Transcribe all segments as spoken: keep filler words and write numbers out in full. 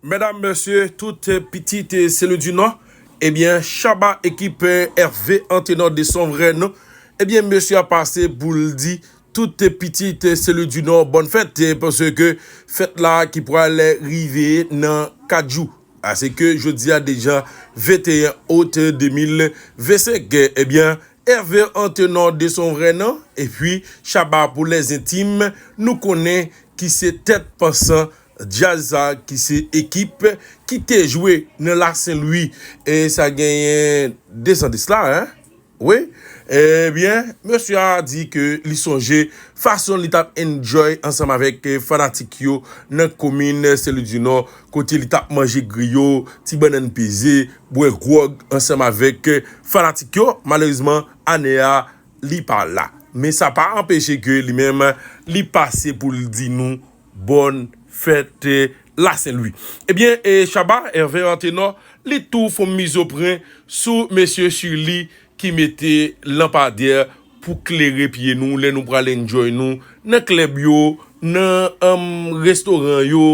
Medam, mesye, tout pitit Sen Lwi di Nò, ebyen, Shabba ekip Hervé Antenor de son vrè non, ebyen, mesye a pase pou l di tout pitit Sen Lwi di Nò bòn fèt, paske fèt la ki pral rive nan kat jou. Aseke jodi a deja venteyen out de mil vennsenk, ebyen, Hervé Antenor de son vrè non, epi Shabba pou lèzentim, nou konnen ki se tèt pansan djaz sa, ki se ekip ki te jwe nan Lasenlwi, e sa genyen dezan de sla, en? Wi. Ebyen, mesye a di ke li sonje fason li t ap enjoy ansanm avèk fanatik yo nan komin Sen Lwi di Nò, kote li t ap manje griyo, ti bannann peze, bwè gwòg ansanm avèk fanatik yo. Malerezman, ane a, li pa la. Men sa pa anpeche ke li menm, li pase pou l di nou bòn fèt Lasenlwi. Ebyen, e Shabba, Hervé Antenor, li tou fè yon mizopren sou mesye Shirley ki mete lanpadè pou klere pye nou lè nou pral enjoy nou nan klèb yo, nan, um, restoran yo,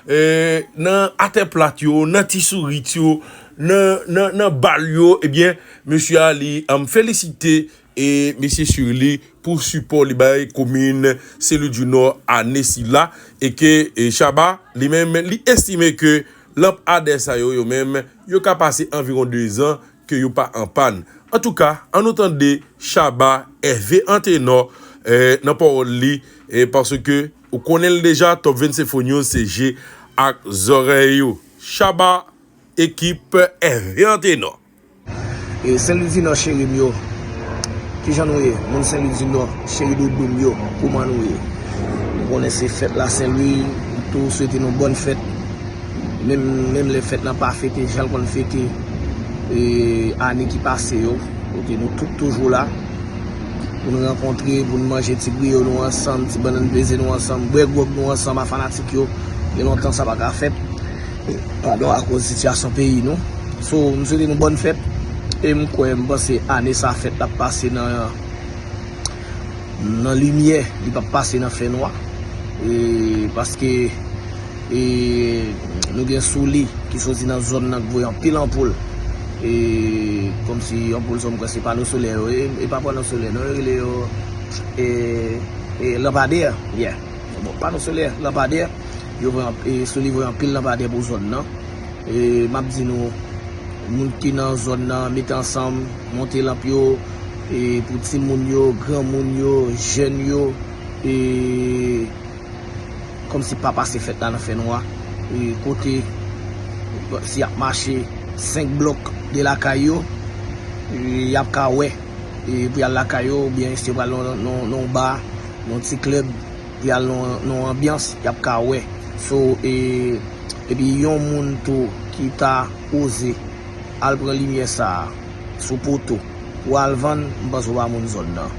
eh, nan atè plat yo, nan ti sourit yo, nan, nan, nan bal yo. Ebyen, mesye a li, um, felisite e mesye Shirley pou sipò li bay komin Sen Lwi di Nò ane sila, e ke, e Shabba, li menm, li estime ke lanpadè sa yo, yo menm, yo ka pase anviwon dezan ke yo pa an pàn. Antouka, ann nou tande Shabba, Hervé Antenor, eh, nan pawòl li, eh, paske ou konnen l deja, Top vennsenk Fo News se je ak zòrèy ou. Shabba, ekip Hervé Antenor. E Sen Lwi di Nò cheri m yo, kijan nou ye? Moun Sen Lwi di Nò, cheri doudou m yo, kouman nou ye? Nou konnen se fèt Lasenlwi, m tou swete nou bòn fèt. Menm, menm lè fèt lan pa fete jan l konn fete, e, ane ki pase yo, kote nou tout toujou la pou n rankontre, pou n manje ti griyo nou ansanm, ti bannann peze nou ansanm, bwè gwòg nou ansanm a fanatik yo. Gen lontan sa pa ka fèt. Padon, akoz sitiyasyon peyi nou. So, m swete nou bòn fèt. E m kwè, m panse ane sa fèt l ap pase nan, nan limyè, li p ap pase nan fènwa. E, paske, e, nou gen Souli ki soti nan zòn nan, ki voye anpil anpoul. E, kòmsi anpoul sa, m kwè se pano solè yo ye, e pa pano solè non, yo rele yo, e, e, lanpadè, yeah. Bon, pano solè, lanpadè, yo voye anp-, e, Souli voye anpil lanpadè pou zòn nan. E, m ap di nou, moun ki nan zòn nan, mete ansanm, monte lanp yo, e, pou timoun yo, granmoun yo, jèn yo, e, kòmsi pa pase fèt la nan fènwa. E, kote, si y ap mache senk blòk de lakay yo, e, y ap ka wè, e, pou y al lakay yo, oubyen si yo pral nan, nan, nan yon ba, nan yon ti klèb, pou y al nan, nan yon anbyans, y ap ka wè. So, e, epi yon moun tou ki ta oze al pran limyè sa a sou poto pou al vann, m panse w pa moun zòn nan.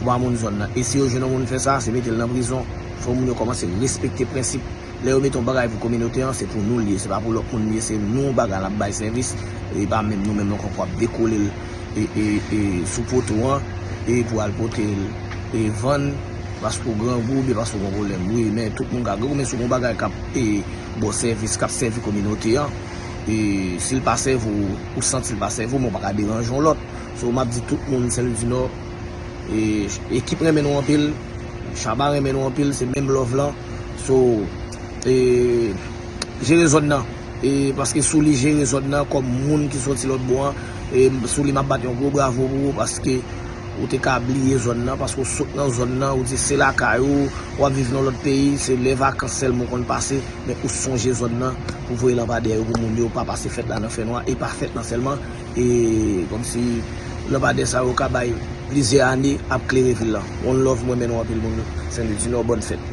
Ou pa moun zòn nan. E si yo jwenn yon moun fè sa, se mete l nan prizon. Fò moun yo kòmanse respekte prensip. Lè yo mete yon bagay pou kominote an, se pou nou l ye, se pa pou lòt moun l ye, se nou bagay la ap bay sèvis. E pa menm nou menm nou konprann ap dekole l e, e, e, sou poto an, e pou al pote l, e vann, paske w grangou, oubyen paske w gen pwoblèm. Wi, men tout moun ka grangou, men si w gen yon bagay k ap, e, ba w sèvis, k ap sèvi kominote an, e si l pa sèvi w, ou santi l pa sèvi w, men w pa ka deranje yon lòt. So, m ap di tout moun Sen Lwi di Nò, e, ekip renmen nou anpil, Shabba renmen nou anpil, se menm love lan. So, e, jere zòn nan. E, paske Souli jere zòn nan kòm moun ki soti lòt bò an. E, Souli, m ap bat yon gwo bravo pou ou, paske ou te ka bliye zòn nan, paske w sot nan zòn nan, ou di se lakay ou, w ap viv nan lòt peyi, se lè vakans sèlman w konn pase, men ou sonje zòn nan pou voye lanpadè yo pou moun yo pa pase fèt la nan fènwa, e pa fèt lan sèlman, e kòmsi lanpadè sa yo ka bay plizyè ane ap klere vil lan. One love, mwen renmen nou anpil moun Sen Lwi di Nò, bòn fèt.